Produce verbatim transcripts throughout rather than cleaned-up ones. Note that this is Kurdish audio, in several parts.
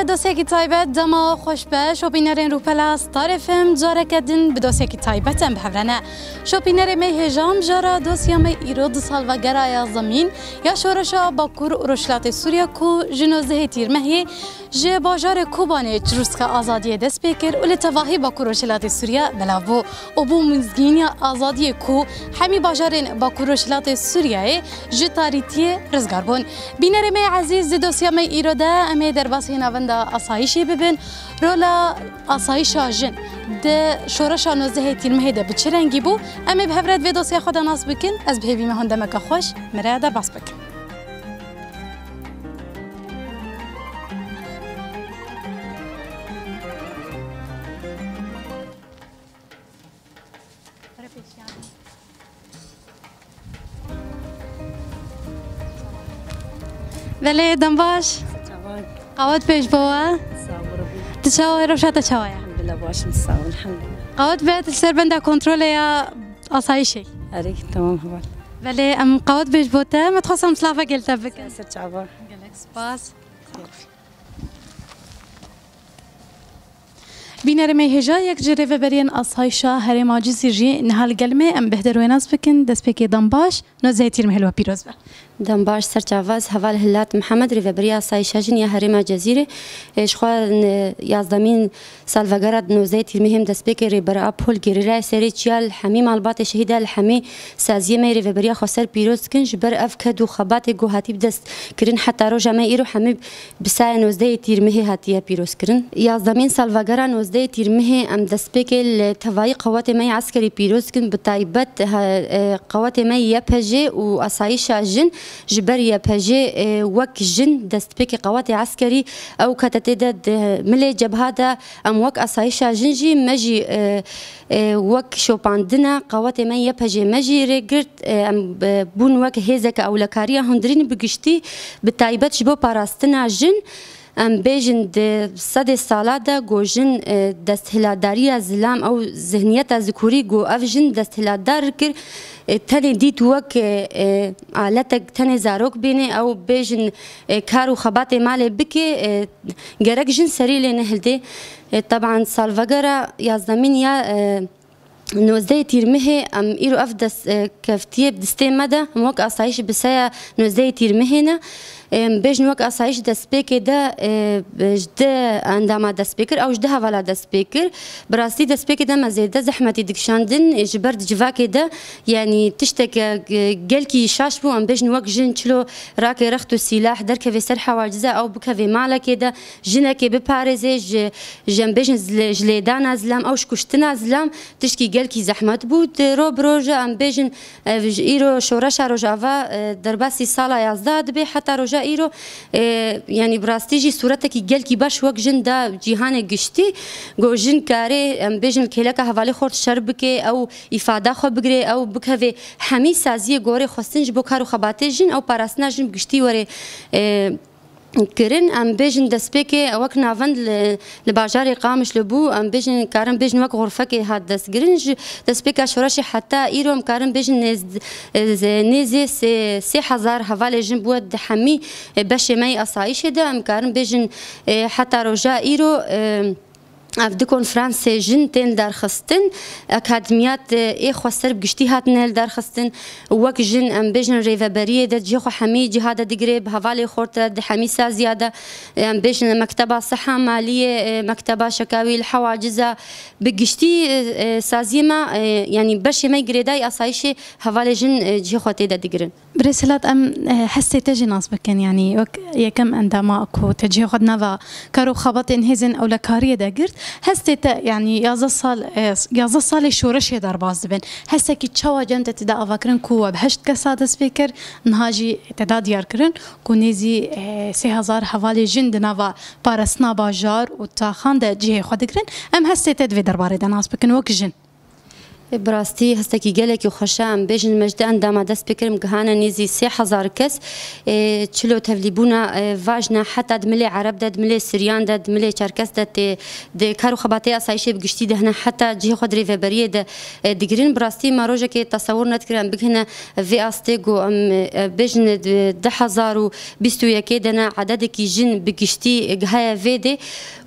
Dosyekî taybet, dema xweş be, şopînerên Rûpela Star F M, careke din bi dosyekî taybet em bi hev re ne. Şopînerê me hêja mijara dosya me îro di salvegera ya zemîn ya şoreşa Bakur û Rojhilatê Sûriye ku ji nozdehê Tîrmehê ji bajarê Kobanê çirûska azadiyê dest pê kir û li tevahî Bakur Rojhilatê Sûriye belav bû û bû mizgîniya azadiyê ku hemî bajarên Bakur Rojhilatê Sûriyeyê ji tarîtiyê rizgar bûn. Bînerê me yê ezîz, di dosya me îro de em ê derbasî navenda asayîşê bibin. Rola asayîşa jin di şoreşa nozdehê Tîrmehê de bi çi rengî bû? Em ê bi hev re di vê dosyaya xwe de nas bikin. Ez bi hêvî me hûn demeke xweş min re derbas bikin. Belê, dem baş. Çawa? Qawet pêş bo we. Sağ ol, Rabbi. Tu çawa, rewşa te çawa ye? Elhamdülillah, başım sağ ol, elhamdülillah. Qawet be, tu ser benda kontrolê ya asayîşê. Erê, tamam, heval. Belê, em qawet pêş bo te, me dixwest em silavekê li te bikin. Ser çawa? Gelek spas. Bînerê me hêja, yek ji rêveberiyên asayîşa herêma Cizîr jî niha li gel me, em bihder wê nas bikin. Destpêkê dem baş, nozdehê Tîrmehê li we pîroz be. Dem baş, ser çava, ez Heval Hilat Mihemed, rêveberiya asayîşa jin ya herêma Cezîrê. Ê, ji xwe, n-, yazdemîn salvegera nozdehê Tîrmehê em destpêkê rêbera Pol Gerîlaya serê çiya li hemî malbatê şehîda, li hemî saziyê me yê rêveberiya xweser pîroz dikin. Ji ber ev ked û xebatê ku hatî bi dest kirin heta roja me îro hemî bi saya nozdehê Tîrmehê hatiye pîrozkirin. Yazdemîn salvegera nozdehê Tîrmehê em destpêkê li tevayî qewetê me yê eskerî pîroz dikin, bi taybet, he, e, qewetê me yê Y P J û asayîşa jin ji ber Y P J, e, wek jin destpêkê qewetê eskerî ew kete tê de di milê cebha de em wek asayîşa jin jî me jî, e, e, wek şopandina qewetê me Y P J me jî rê girt, e, em, e, bûn wek hêzeke ewlekariya hundirîn bi giştî, bi taybet ji bo parastina jin. Em bêjin di sedê sala de ku jin, e, desthilatdariya zilam ew zihniyeta zikurî ku ev jin desthilatdar kir, e, tenê dît wek, e, e, aletek tenê zarok bîne ew bêjin, e, kar û xebatê malê bike, e, gerek jin serî lê nehildê. E, teban salvegera yazdemîn ya, e, nozdehê Tîrmihê em îro ev dest, e, keftiyê bi destê me de, em wek asayîş bi saya nozdehê Tîrmihê ne. Em bêjin wek asayîş destpêkê de, e, ji di endama dest pê kir, ew ji di hevala dest pê kir. Bi rastî destpêkê de me zêde zehmetî dikişandin, e, ji ber di civakê de, yanî tişteke, e, gelkî şaş bû, em bêjin wek jin çilo rake rext û sîlah derkeve ser hewacize, ew bikeve malekê de, jinekê biparêze, ji, ji em bêjin zile-, ji lêdana zilam, ew ji kuştina zilam, tişkî gelkî zehmet bû. Di ro bi roja em bêjin, ev ji îro şoreşa Rojava, e, derbasî sala yazdeh dibe heta roja îro, e, yanî bi rastî jî sûretekî gelkî baş wek jin da cîhanê giştî. Ku jin karê, em bêjin, kêleka hevalê xort şer bike, ew îfada xwe bigire, ew bikeve hemî saziyê gorê xwestin ji bo kar û xebatê jin, ew parastina jin bi giştî were, e, kirin. Em bêjin destpêkê wek navend li, li bajarê Qamişlo bû, em bêjin, karin bêjin wek xurfekê hat destgirin. Ji destpêka şoreşê heta îro em karin bêjin nêz-, nêzê sê, sê hezar hevalê jin bûye di hemî, e, beşê me yê asayîşê de. Em karin bêjin, e, heta roja îro, e, ev du konferansê jin tên darxistin, akademiyat, e, ê xweser bi giştî hatine li darxistin. Wek jin, em bêjin, rêveberiyê de cihê xwe hemî ciha de digire, bi hevalê xort re di hemî saziya de, em bêjin, mekteba siha maliyê, e, mekteba şekawî li hewaciza, bi giştî, e, e, saziyê me, e, yanî beşê me girêdayî asayîşê hevalê jin, e, cihê xwe tê de digirin. Birêz Hilat, em, e, hestê te jî nas bikin, yanî wek yekem endama ku te cihê xwe di nava kar û xebatên hêzên ewlekariyê de girt. Hestê te, yanî yazdeh sal, e, yazdeh salê şoreşê derbas dibin. Hestekî çawa cem te tê de ava kirin ku we bi heşt kesa dest pê kir, niha jî te da diyar kirin ku nêzî, e, sê hezar hevalê jin di nava parastina bajar û taxan de cihê xwe digirin. Em hestê te di vê derbarê de nas bikin wek jin. Bi rastî hestekî gelekî xweş e. Em bêjin me ji di endama dest pê kirin, gihane nêzî sê hezar kes. Ê, çilo tevlîbûna, ê, vajne heta di milê Ereb de, di milê Siryan de, di milê Çerkes de tê, di kar û xebatê asayişê bi giştî de hene heta cihê xwe di rêveberiyê de, ê, digirin. Bi rastî me rojekê tesewir nedikir em bigihine vê astê ku em, ê, bêjin di du hezar û bîst û yekê de ne ededekî jin bi giştî gihaye vê dê.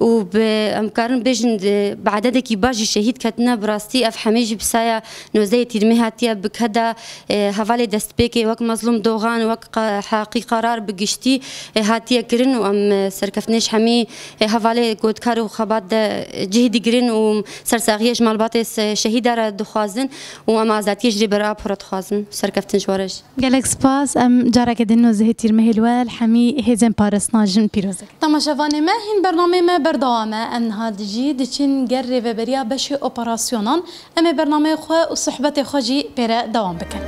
û bi, em karin bêjin, e, bi ededekî baş jî şehîd ketine. Bi rastî ev hemî jî bi saya nozdehê Tîrmehê hatiye bi keda, e, hevalê destpêkê wek Mezlûm Dogan, wek qa-, Heqî Qarar bi giştî, e, hatiye kirin û em, e, serkeftinê ji hemî, e, hevalê gotkar û xebat de, e, cih digirin û sersaxiyê ji malbatê se-, şehîda re dixwazin û em azadiyê ji rêber Apo re dixwazin. Serkeftin ji we re jî. Gelek spas. Em careke din nozdehê Tîrmehê li we li hemî hêzên parastina jin pîroz dikin. Temaşevanê me, hîn bernameyê me berdewam e. Em niha dijî diçin ger rêveberiya beşê operasyonan. Em ê bernameyê xwe û sohbetê xwe jî pê re dewam bikin.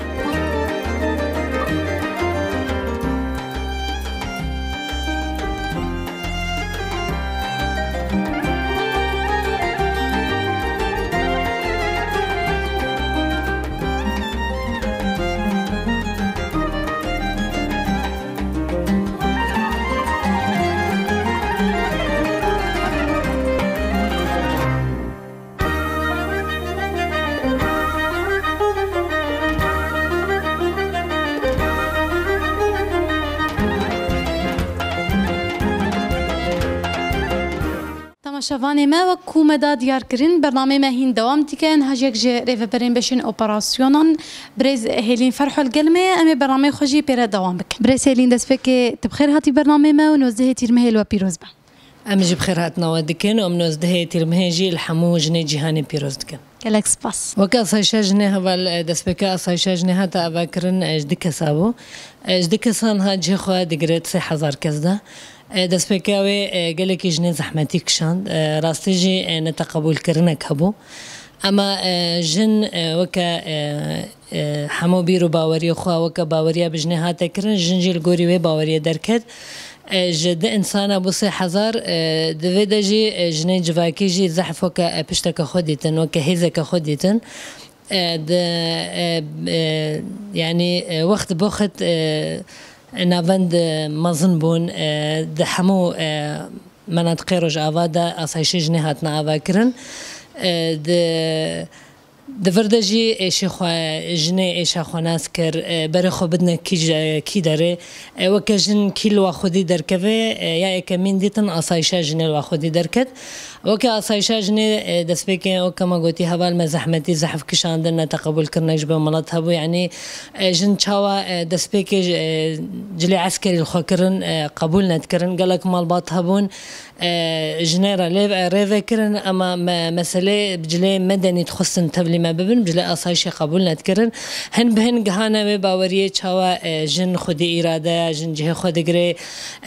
Temaşevanê me, wek ku me da diyar kirin, bernameyê me hîn dewam dike. Niha jî yek ji rêveberên beşên operasyonan, birêz Hêlîn Ferho li gel me ye. Em ê bernameyê xwe jî pê re dewam bikin. Birêz Hêlîn, destpêkê tu bi xêr hatî bernameyê me û nozdehê Tîrmehê li we pîroz be. Em jî bi xêrhatina we dikin û em nozdehê Tîrmehê jî li hemû jinê cîhanê pîroz dikin. Gelek spas. Weke asayişa jinê heval, e, destpêka asayişa jinê hate avakirin, e, ji du kesa bû. E, ji du kesan ha cihê xwe digire di sê hezar kes de. E, destpêka wê, e, gelekî jinê zehmetî kişand. E, rastî jî, e, neteqebûlkirinek hebû. Ema, e, jin, e, weke, e, e, hemû bîr û baweriyê xwe weke baweriya bi jinê hate kirin, jin jî li gorî wê baweriyê derket. E, ji du insana bû sê hezar, e, di vê de jî, e, jinên civakî jî zehf weke, e, pişteke xwe dîtin, weke hêzeke xwe dîtin. E, di, e, e, yanî, e, wext bi wext, e, navend, e, mezin bûn, e, di hemû, e, menatiqê Rojava de asayişê jinê hatine avakirin. E, di, di vir de jî êşê xwe, jinê êşa xwe nas kir, e, berê xwe bidine kî ji, kî derê. E, weke jin kî li wa xwedî derkeve, e, ya yekemîn dîtin asayişa jinê li wa xwedî derket. Weke asayişa jinê, e, destpêkê, weke me gotî, heval me zehmetî zehf kişandin, neteqebûlkirinek ji bo milet hebû. Yanî, e, jin çawa, e, destpêkê, e, cilê eskerî li xwe kirin, e, qebûl nedikirin. Gelek malbat hebûn, e, jinê re lê, e, rê vekirin, ema me, meselê bi cilê medenî dixwestin tevlî me bibin, bi cilê asayişê qebûl nedikirin. Hin bi hin gihane wê baweriyê çawa, e, jin xwedî îradeya jin cihê xwe digire,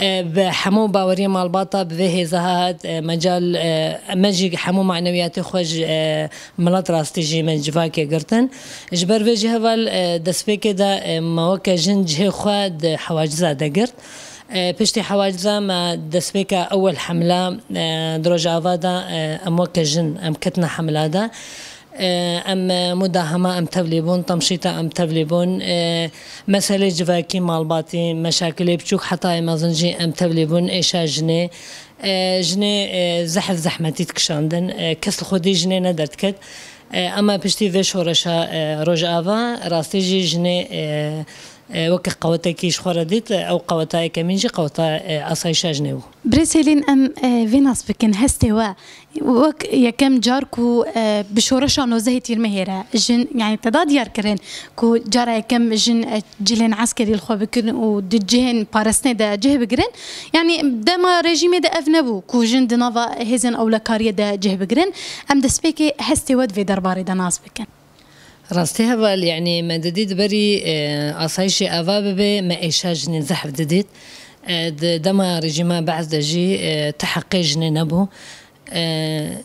e, bi hemû baweriyê malbata bi vê hêza hat, e, mecal, e, me jî hemû manewiyatê xwe ji, e, milet rastî jî me civakê girtin. Ji ber vê jî heval, e, destpêkê de, e, me weke jin cihê xwe di hewaciza de girt. E, piştî hewaciza me destpêka ewel hemla, e, di Rojava de, e, em weke jin em ketine hemla de. E, em, e, mudahema em tevlî bûn, temşîta em tevlî bûn. E, meselê civakî, malbatî, meşakilê biçûk heta ê mezin jî em tevlî bûn, êşa jinê. E, jinê, e, zehf zehmetî dikişandin. E, kes li xwedî jinê nederdiket. E, ema piştî vê şoreşa, e, Rojava, rastî jî jinê, e, e, weke qewetekî ji xwe re dît. E, ew qeweta yekemîn jî qeweta, e, asayişa jinê bû. Birêz Hêlîn, em, e, vê nas bikin, hestê we, wek yekem car ku, e, bi şoreşa nozdehê Tîrmehê re jin, yanî te da diyar kirin ku cara yekem jin, e, cilên eskerî li xwe bikin û di cihên parastinê de cih bigirin. Yanî dema rejîmê de ev nebû ku jin di nava hêzên ewlekariyê de cih bigirin. Em destpêkê hestê we di vê derbarê de nas bikin. Rastî heval, yanî me didît berî, e, asayişê ava bibe, me êşa jinê zehf didît. E, di dema rejîma Be'es de jî, e, ti heqê jinê nebû. E,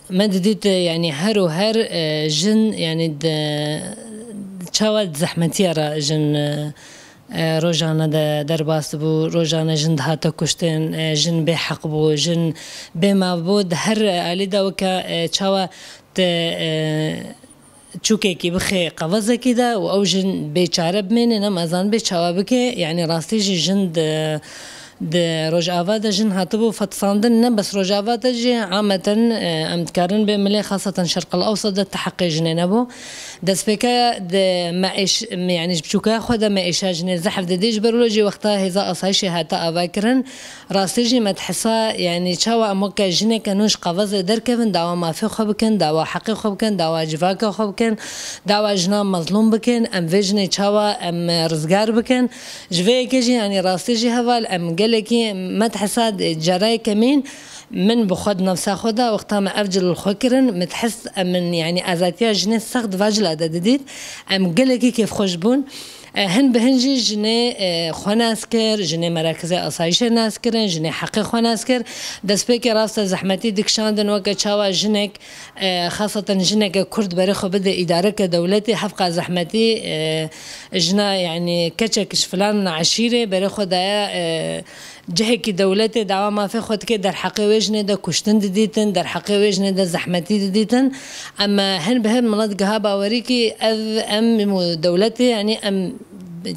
me didît, e, yanî her û her, e, jin, yanî di, çawa di zehmetiya re jin, e, e, rojane de derbas dibû, rojane jin dihate kuştin, e, jin bêheq bû, jin bêmav bû. Di her alî de weke, e, çawa te, e, çûkekî bixê qevezekî de û ew jin bêçare bimêne, ne mezan bê çawa bike. Yanî rastî jî jin di, di Rojava de jin hatibû fetisandin, ne bes Rojava de jî ameten, e, em dikarin bê milê xaseten Şerqil Ewsat de ti heqê jinê nebû. Destpêkaya di me êş-, yanî ji biçûkaya xwe de me êşa jinê zehf didî, ji ber wilo jî wexta hêza asayişê hate avakirin. Rastî jî me dihisa, yanî çawa em weke jineke nû ji qevezê derkevin, dawa mafê xwe bikin, dawa heqê xwe bikin, dawa civaka xwe bikin, dawa jina mezlûm bikin, em vê jinê çawa em rizgar bikin. Ji vê yekê jî, yanî rastî jî heval, em gelekî me dihisa carayê kemîn min bi xwe di nefsa xwe de wexta me ev cil li xwe kirin, min dihist em min, yanî azadiya jinê sext di va cila de didît. Em gelekî kêfxweş bûn. E, hin bi hin jî jinê, e, xwe nas kir, jinê merakizê asayişê nas kirin, jinê heqê xwe nas kir. Destpêkê rast e zehmetî dikişandin weke çawa jinek, e, xaseten jineke Kurd berê xwe bide îdareke dewletê, hevqa zehmetî, e, jina, yanî keçek ji filan eşîrê berê xwe daye, e, cihekî dewletê dawa mafê xwe dike, derheqê wê jinê de kuştin didîtin, derheqê wê jinê de zehmetî didîtin. Em, e, hin bi hin milet giha bawerî kî ev em û dewletê, yanî em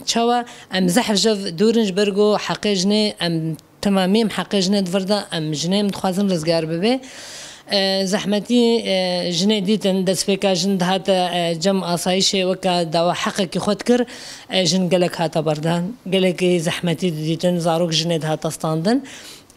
çawa em zehf jev dûr in ji ber ku heqê jinê em temamî em heqê jinê di vir de, em jinê em dixwazin rizgar bibe. E, zehmetî, e, jinê dîtin, destpêka jin dihate, e, cem asayişê weke dawa heqekî xwe dikir, e, jin gelek hate berdan. Gelekî zehmetî didîtin, zarok jinê dihate standin.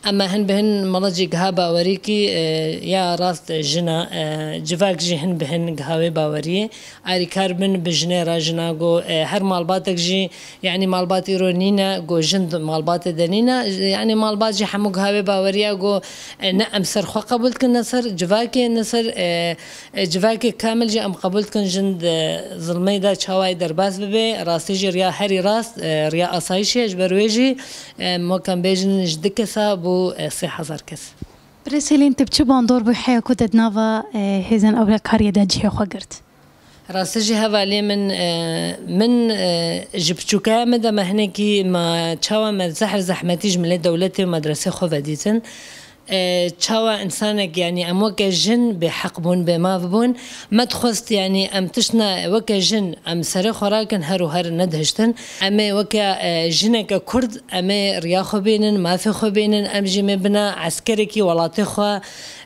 Ema hin bi hin milet jî giha bawerî kî, e, ya rast jina, e, civak jî hin bi hin giha wê baweriyê. Arîkar bin bi jinê re, jina got, e, her malbatek jî, yanî malbat îro nîne, got jin di malbatê de nîne. Yanî malbat jî hemû giha wê baweriya got, e, ne em ser xwe qebûl dikin, ne ser civakê, ne ser, e, e, civakê kamil jî em qebûl dikin jin di zilmê de çawayê derbas bibe. Rastî jî riya herî rast, e, riya asayişê ye, ji ber wê jî, e, em weke em bêjin ji du kesa bû, e, sê hezar kes. Birêz Hêlîn, tu bi çi bandor bû heya ku te di nava, e, hêzên ewlekariyê de cihê xwe girt? Rastî jî hevalê min, e, min, e, ji biçûkaya min de me hinekî me çawa me zehf zehmetî ji milê dewletê û medresê xwe vedîtin. E, çawa însanek, yanî em weke jin bêheq bûn, bêmaf bûn. Me dixwest, yanî em tiştna weke jin em serê xwe rakin her û her nedihiştin. Em ê weke, e, jineke Kurd, em ê riya xwe bînin, mafê xwe bînin, em jî mê bina eskerekî welatê xwe.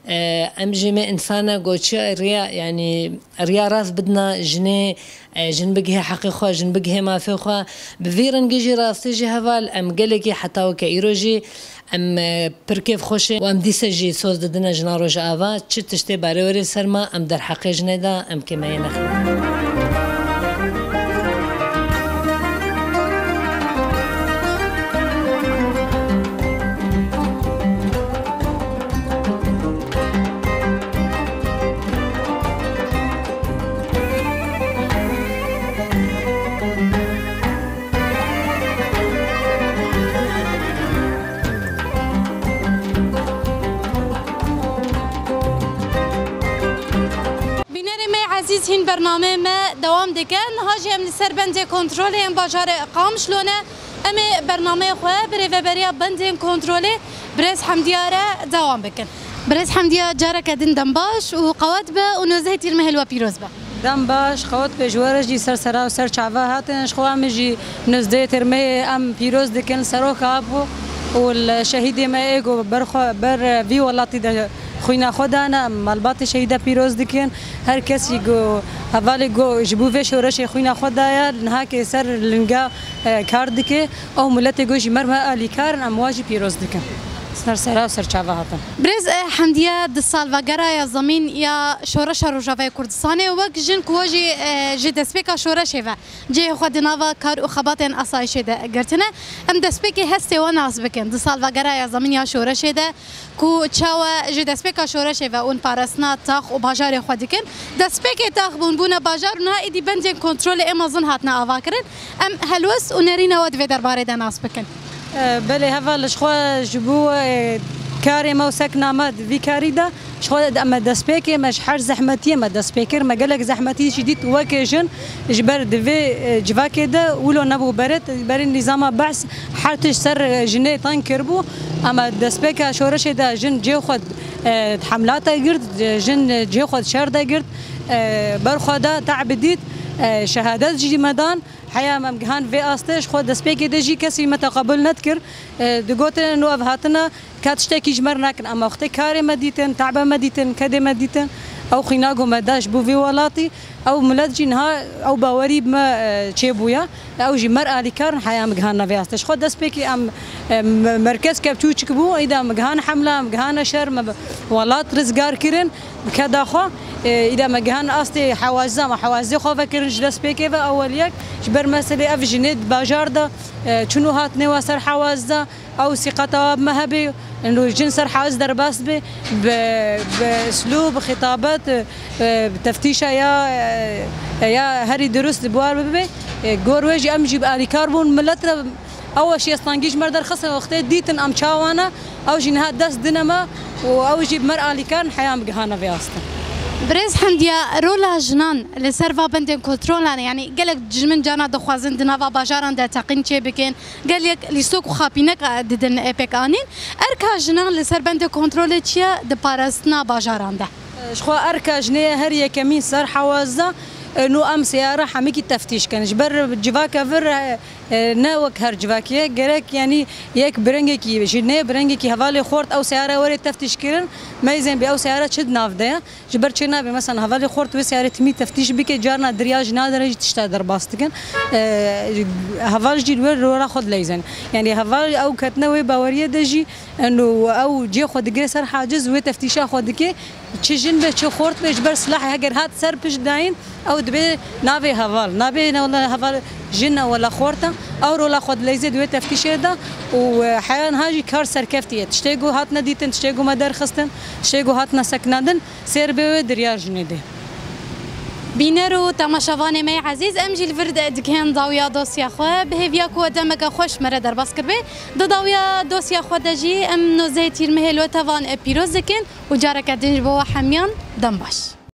E, em jî mê însana goçiya riya, yanî riya rast bidina jinê, e, jin bigihê heqê xwe, jin bigihê mafê xwe. Bi vî rengî jî rastî jî heval, em gelekî heta weke îro jî em, e, pir kêfxweş ê û em dîse jî soz didine jina Rojava, çi tiştê barê werê ser me, em derheqê jinê de em kêmeyê nexin. Bînerê me ezîz, hîn bernameyê me dewam dike. Niha jî em li ser bendê kontrolê yên bajarê Qamişlo ne. Em ê bernameyê xwe bi rêveberiya bendên kontrolê birêz Hemdiya re dewam bikin. Birêz Hemdiya, careke din dem baş û qewet be û nozdehê Tîrmehê li we pîroz be. Dem baş, qewet be ji we re jî, ser sera û ser çava hatin. Ji xwe em jî nozdehê Tîrmehê em pîroz dikin li seroka Apo û li şehîdê me ê ku ber xwe, ber vî welatî de xwîna xwe dane, em malbatê şehîda pîroz dikin. Her kesî ku hevalê ku ji bo vê şoreşê xwîna xwe daye, niha kê ser linga, e, kar dike, ew miletê ku ji mer me alîkar in, em wa jî pîroz dikin. Ser sera û ser çava hatin. Birêz, e, Hemdiye, di salvegera ya zemîn ya Şoreşa Rojavayê Kurdistanê, wek jin ku we jî, e, ji destpêka şoreşê ve cihê xwe di nava kar û xebatên asayişê de girtine. Em destpêkê hestê we nas bikin. Di salvegera ya zemîn ya şoreşê de ku çawa ji destpêka şoreşê ve hûn parastina tax û bajarê xwe dikin. Destpêkê tax bûn bûne bajar û niha êdî bendên kontrolê ê mezin hatine avakirin. Em helwest û nerîna we di vê derbarê de nas bikin. E, belê, heval, ji xwe ji bo, e, karê me û sekna me di vî karî de, ji xwe em destpêkê me ji her zehmetiyê me dest pê kir. Me gelek zehmetî jî dît weke jin ji ber di vê, e, civakê de wilo nebû berê, berê nîzama behs her tişt ser, e, jinê teng kiribû. Em destpêka şoreşê de jin cihê xwe, e, di hemla de girt, jin cihê xwe di şer de girt. E, berxwe da, te'b dît, e, şehadet jî me dan. Heya me em gihan vê astê, ji xwe destpêkê de jî kesî me teqebul nedikir. E, digotin, eno ev hatina ka tiştekî ji me re nekin. Ema wextê karê me dîtin, te'bê me dîtin, kedê me dîtin, ew xînago me da ji bo vê welatî, ew milet jî niha ew bawerî bi me, e, çêbûye. Ew jî mer alîkar in, heya em gihanine vê astê. Ji xwe destpêkê em, em, merkez kevçûçik bû, îda em gihane hemla, em gihane şer, me welat rizgar kirin, bi keda xwe. E, îda me gihan astê hewaziza, me hewazizê xwe vekirin ji destpêkê ve ewel yek. Ji ber meselê ev jinê di bajar de, e, çûn û hatinê wa ser hewaziza, ew sîqeta wa bi me hebe. Eno jin ser hewaziz derbas be, bi, bi slûb, bi xîtabet, e, bi teftîşa ya, e, ya herî dirust li bi war bibe. E, gor wê jî em jî bi alîkar bûn, milet re ew şêstangî ji me re derxistin, wextê dîtin em çawa ne, ew jî niha dest dine me û ew jî bi me re alîkar in, heya em gihane vê astê. Birêz Hemdiye, rola jinan li ser va bendên kontrolan, yanî gelek ji min carna dixwazin di nava bajaran de teqîn çê bikin, gelek lîstok û xapînek didin, e, pêk anîn. Erka jinan li ser bendê kontrolê çi ye di parastina bajaran de? Ji xwe erka jinê ye her yekemîn ser hewaza, e, nû em seyara hemikî teftîş kin. Ji ber civaka vir, e, e, ne wek her civakê ye. Gerek, yanî, yek bi rengekî jinê, bi rengekî hevalê xort ew seyara were teftîş kirin. Meyzên bê ew seyara çi di nav de ye? Ji ber çê nabe, mesela, hevalê xort wê seyarê timî teftîş bike, carna dirya jina de re jî tişta derbas dikin. E, heval jî li wê rora xwe dileyzin. Yanî heval ew ketine wê baweriyê de jî, eno ew cê xwe digire ser haciz, wê teftîşa xwe dike. Çi jin be, çi xort be, ji ber silahê heger hat ser pişt dayîn, ew dibe navê heval. Nabê ne wela heval jin e wela xort e. Ew rola xwe dileyze di wê teftîşê de û, e, heya niha jî kar serkeftî ye. Tiştê ku hatine dîtin, tiştê ku me derxistin, tiştê ku hatine sekinandin, sêr bê wê diryar jinê dê. Bîner û temaşevanê me yê ezîz, em jî li vir de dikên dawiya dosya xwe. Bi hêviya ku we demeke xweş me re derbas kiribê. Di dawiya dosya xwe de jî em nozdehê Tîrmehê li we tevan, e, pîroz dikin û careke din ji bo we hemiyan dem baş.